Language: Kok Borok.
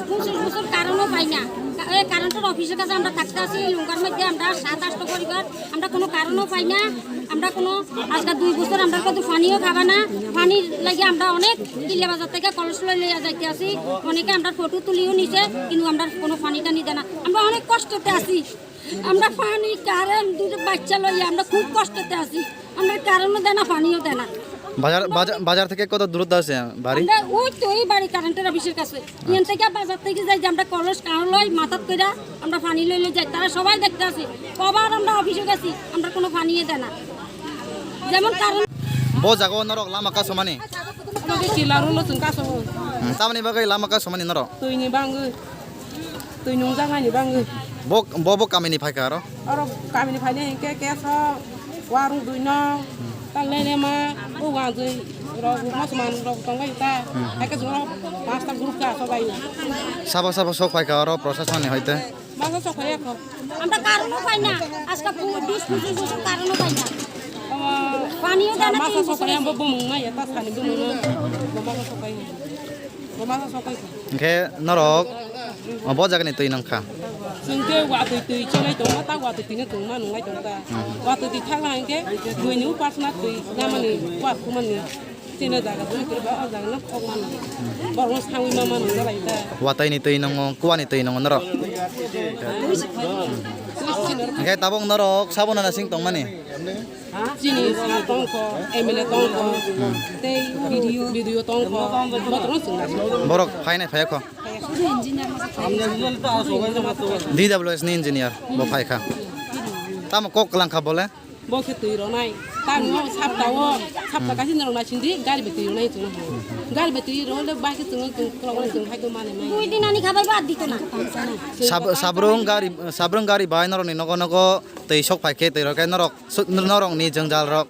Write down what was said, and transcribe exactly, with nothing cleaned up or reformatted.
পঁচিশ বছর কারেন্টও পাই না। এই কারেন্টের অফিসের কাছে আমরা থাকতে আসি, লুঙ্গার মধ্যে আমরা সাত আটটা পরিবার, আমরা কোনো কারেন্টও পাই না। আমরা কোনো আজকে দুই বছর আমরা কত পানিও খাবা না। পানির লাগি আমরা অনেক কিল্লা বাজার থেকে কলস লই লইয়া যাইতে আসি। অনেকে আমরা ফটো তুলিও নিছে, কিন্তু আমরা কোনো পানি টানি দেয় না। আমরা অনেক কষ্টতে আছি। আমরা পানি, কারেন্ট, দুটো বাচ্চা লইয়া আমরা খুব কষ্টতে আছি। আমরা কারেন্টও দেয় না, পানিও দেয় না। বাজার, বাজার, বাজার থেকে কত দূরত্ব আছে বাড়ি? আমরা ওই তো এই বাড়ি কারেন্টের অফিসের কাছে। ইয়ান থেকে বাজার থেকে যাই যে আমরা কলস কারো লই মাথাত কইরা আমরা পানি লই লই যাই। তারা সবাই দেখতে আসে। কবার আমরা অফিসে গেছি, আমরা কোনো পানিয়ে দেয় না। যেমন current Bo jaga o norok lama kasomani? Omo khe kila rwno chwng kasongo. Hmm, tamoni bagwi lama kasomani norok? Twini bangwi. Twi nungjak ani bangwi. Bo, bo, bo kamini phaikha aro? Oro kamini phainai hinkhe keso warung dui no, tang lele ma, o wanjwi rok, mosman rok tongbai ta. Hmm. Haikhe chwng rok pasta group ka so bai. Sabo, sabo sok phaikha oro procession ni hoite? Masa sok phai kho. Amra karon o pai na. Aska pu-, bis pujis bosor karon o pai na. Omo, pani o dana masa tin sok phai bosor. Bo bumung na ya ta sani bumung na. Bo masa sok phai. Bo masa sok phai. Hinkhe norok, o, bo jagani twi nangkha. Chwng khe watwi twi cholai tongo, ta watwi twi no tongma nunglai tongo ta. Hmm. Watwi twi thangna hinkhe buini o personal twi namani, wa kumani. Chini jaga twi khe ba o jaga no khok mano. Borok no sangwi ma mano jalai ta. Watwi ni twi nongo, kuwani twi nongo norok. Hinkhe tabuk norok sabo nana sing tongmani. Chini sir tongkho, M L A tongkho, tei B D O tongkho, botorno chwng. Borok phainai phaiya kho? D W S ni engineer bo phaikha. Tamo kok kwlangkha bole? Bo khe twi ronai. Tamo sapta o, sapta kaisa norok naising di, gari bai twi ronai chwng. Gari bai twi ronai, bai khe chwng, chwng, chwng, chwng, hai khe manai mai. Dui din ani khabai bad dito na. Sab-, sabrung gari, sabrung gari bai norok ni nogo nogo twi sok phai khe twi rok khe norok, su-, norok ni jwngjal rok